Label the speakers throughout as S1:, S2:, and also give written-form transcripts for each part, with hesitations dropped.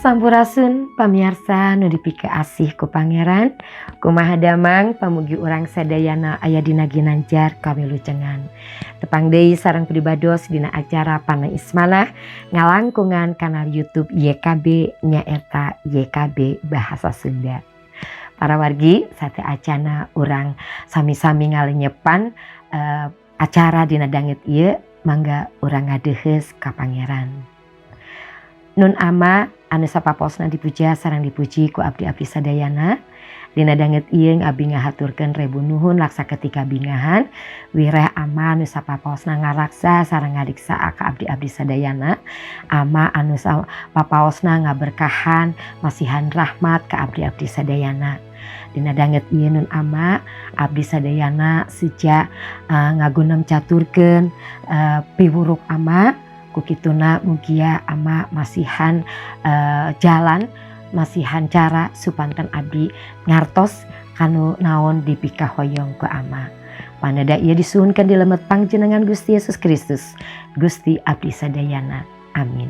S1: Sampurasun, pamiarsa nu dipikaasih ku Pangeran. Kumaha damang? Pamugi urang sadayana aya dina ginanjar kawilujengan. Tepang deui sareng pribados dina acara Paneis Manah, ngalangkungan kanal YouTube YKB, nyaeta YKB Bahasa Sunda. Para wargi, sateuacana urang sami-sami ngalenyepan acara dina danget ieu, mangga urang ngadeuheus ka Pangeran. Nun Ama anu sapaposna dipuja sareng dipuji ku abdi-abdi sadayana, dina danget ieu abdi ngahaturkeun rebu nuhun laksa ketika bingahan wireh Ama anu sapapaosna ngaraksa sareng ngadiksa ka abdi-abdi sadayana, Ama anu sapapaosna ngaberkahan masihan rahmat ka abdi-abdi sadayana. Dina danget ieu, Nun Ama, abdi sadayana seja ngagunem caturkeun piwuruk Ama. Kukituna mugia Ama masihan jalan, masihan cara supanten abdi ngartos kanu naon dipikahoyong ku Ama. Paneda ieu disuhunkeun di lemet pangjenengan Gusti Yesus Kristus, Gusti abdi sadayana. Amin.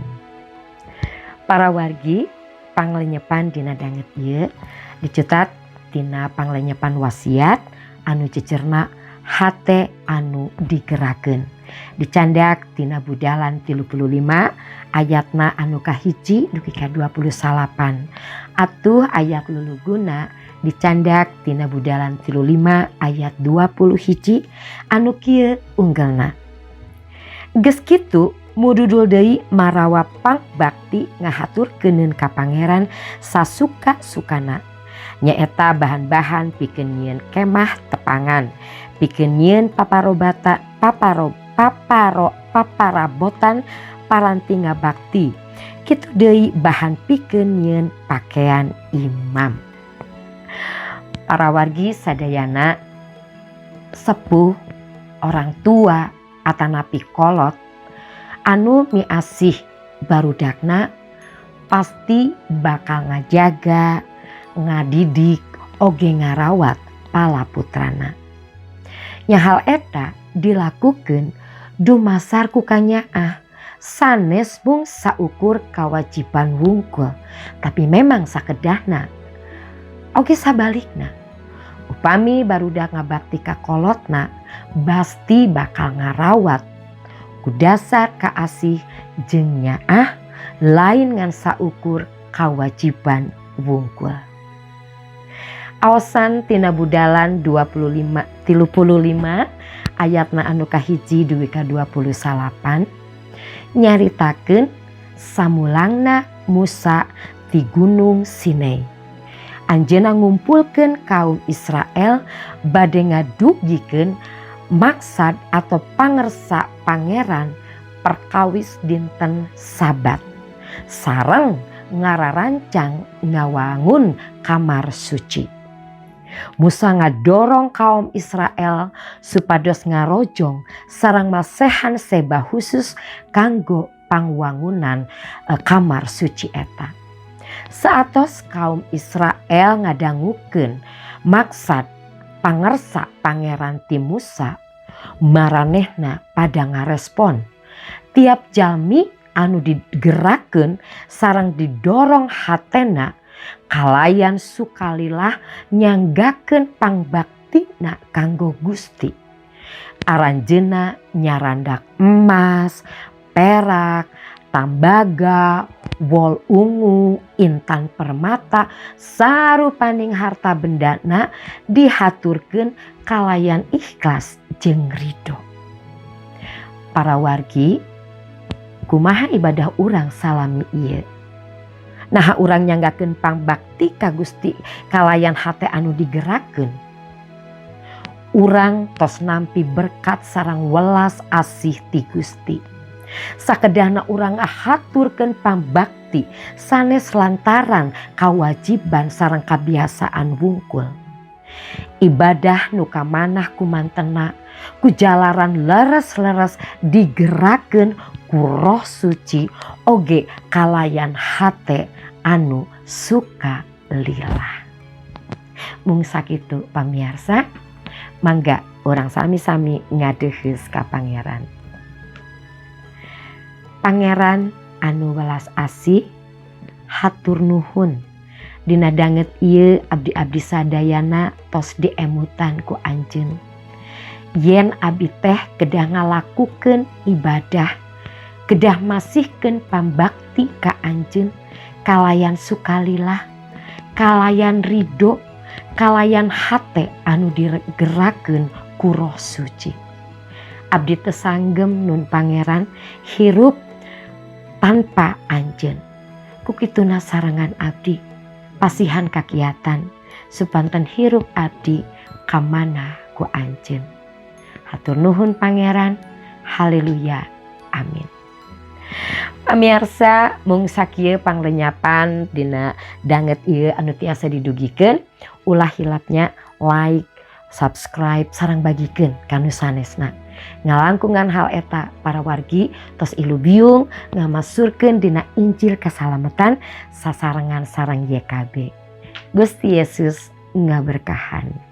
S1: Para wargi, panglenyepan dina danget ieu dicetat tina panglenyepan wasiat anu cecerna "Hate anu Digerakeun", dicandak tina Budalan 35 ayatna anu kahiji dugi ka 29. Atuh ayat luluguna dicandak tina Budalan 35 ayat 20 hiji anu kieu unggelna: "Geus kitu mududul deui marawa pangbakti ngahaturkeuneun ka Pangeran sasuka-sukana, nyaeta bahan-bahan pikeun nyieun kemah tepangan, pikeun nyieun paparobata paparo paparo paparabotan paranti ngabakti, kitu deui bahan pikeun nyieun pakaian imam." Para wargi sadayana, sepuh, orang tua atanapi kolot anu miasih barudakna pasti bakal ngajaga, ngadidik, oge ngarawat pala putrana. Nya, hal eta dilakukan dumasar ku kanyaah, sanes mung saukur kewajiban wungkul, tapi memang sakedahna. Oge sabalikna, upami barudak ngabakti ka kolotna, pasti bakal ngarawat ku dasar kaasih jeung nyaah, lain ngan saukur kewajiban wungkul. Aosan tina Budalan 25 35 ayatna anu kahiji dugi ka 29 nyaritakeun samulangna Musa di Gunung Sinai. Anjeunna ngumpulkeun kaum Israel bade ngadugikeun maksad atau pangersa Pangeran perkawis dinten Sabat sareng ngararancang ngawangun kamar suci. Musa ngadorong kaum Israel supados ngarojong sareng masehan seba khusus kanggo pangwangunan kamar suci eta. Saatos kaum Israel ngadangukeun maksad pangersa Pangeran ti Musa, maranehna pada ngarespon. Tiap jalmi anu digerakkeun sareng didorong hatena kalayan sukalilah nyanggakeun pangbaktina kanggo Gusti. Aranjeunna nyarandak emas, perak, tambaga, wol ungu, intan permata, sarupaning harta bendana dihaturkeun kalayan ikhlas jeung ridho. Para wargi, kumaha ibadah urang salami ieu? Nah, urang nyanggakeun pangbakti ka Gusti kalayan hate anu digerakkeun? Urang tos nampi berkat sareng welas asih ti Gusti. Sakedahna urang ngahaturkeun pambakti sanes lantaran kawajiban sareng kabiasaan wungkul. Ibadah nu kamanah kumantena ku jalaran leres-leres digerakkeun ku Roh Suci oge kalayan hate anu suka lila. Mung sakitu, pamiarsa, mangga urang sami-sami ngadeuheus ka Pangeran. Pangeran anu welas asih, Hatur nuhun. Dina danget ieu abdi-abdi sadayana tos diemutan ku Anjeun. Yen abdi teh kedah ngalakukeun ibadah, kedah masihkeun pambakti ka Anjeun kalayan sukalila, kalayan ridho, kalayan hate anu digerakkeun ku Roh Suci. Abdi teu sanggem, Nun Pangeran, hirup tanpa Anjeun. Ku kituna sarengan abdi, pasihan kakiatan supanten hirup abdi kamanah ku Anjeun. Hatur nuhun, Pangeran. Haleluya. Amin. Pamiarsa, mung sakieu panglenyapan dina danget ieu anu tiasa didugikeun. Ulah hilap nya like, subscribe, sareng bagikeun ka nu sanesna. Ngalangkungan hal eta, para wargi tos ilubiung ngamasurkeun dina Injil kesalamatan sasarengan sareng YKB. Gusti Yesus ngaberkahan.